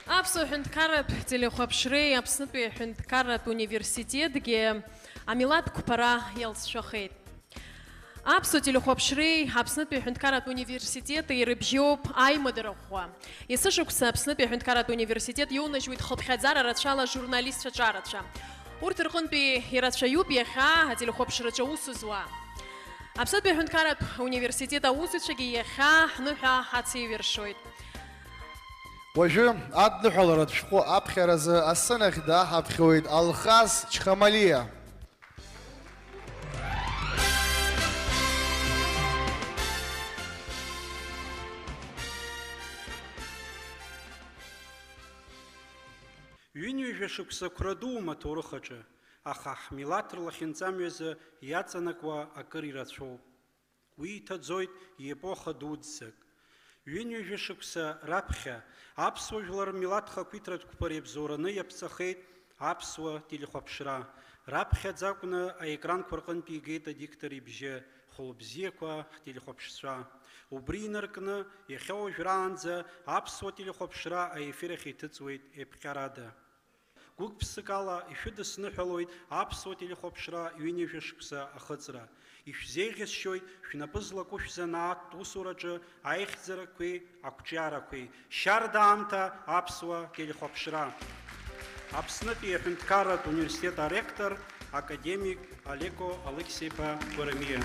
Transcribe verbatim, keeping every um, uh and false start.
Аԥсуа ҳәынҭқарратә телехәаԥшреи Аԥснытәи аҳәынҭқарратә университетгьы амилаҭ қәԥара иалҵшәахеит. Аԥсуа телехәаԥшреи Аԥснытәи аҳәынҭқарратә университети ирыбжьоуп аимадара ӷәӷәа. Есышықәса Аԥснытәи аҳәынҭқарратә университет иоунажьуеит хыԥхьаӡара рацәала ажурналистцәа ҿарацәа. Урҭ рҟынтәи ирацәаҩуп иахьа ателехәаԥшраҿы аус зуа. Аԥснытәи аҳәынҭқарратә университет аусзуҩцәагьы иахьа ҳныҳәа ҳацеиҩыршоит. Уажәы адныҳәаларатә шәҟәы аԥхьаразы асценахь дааҳаԥхьоит Алхас Чхамалиа. Ҩынҩажәа шықәса қәра дуума аҭоурых аҿы, аха ҳмилаҭ рлахьынҵамҩазы иаҵанакуа акыр ирацәоуп. Уи иҭаӡоит иепоха дуӡӡак. Ҩынҩажәа шықәса раԥхьа аԥсуа жәлар рмилаҭ хақәиҭратә қәԥара иабзоураны иаԥҵахеит аԥсуа телехәаԥшра. Раԥхьаӡа акәны аекранқәа рҟынтә игеит адиктор ибжьы, хәылбзиақәа ҳтелехәаԥшцәа. Убри инаркны, иахьа уажәраанӡа аԥсуа телехәаԥшра аефир ахь иҭыҵуеит еиԥҟьарада. Гәык-ԥсыкала ишәыдысныҳәалоит аԥсуа телехәаԥшра ҩынҩажәа шықәса ахыҵра. Ишәзеиӷьасшьоит шәнапы злаку шәзанааҭтә усураҿы аихьӡарақәеи ақәҿиарақәеи. Шьарда аамҭа аԥсуа телехәаԥшра! Аԥснытәи аҳәынҭқарратә университет аректор, академик Алеко Алықьса-иԥа Гәарамиа.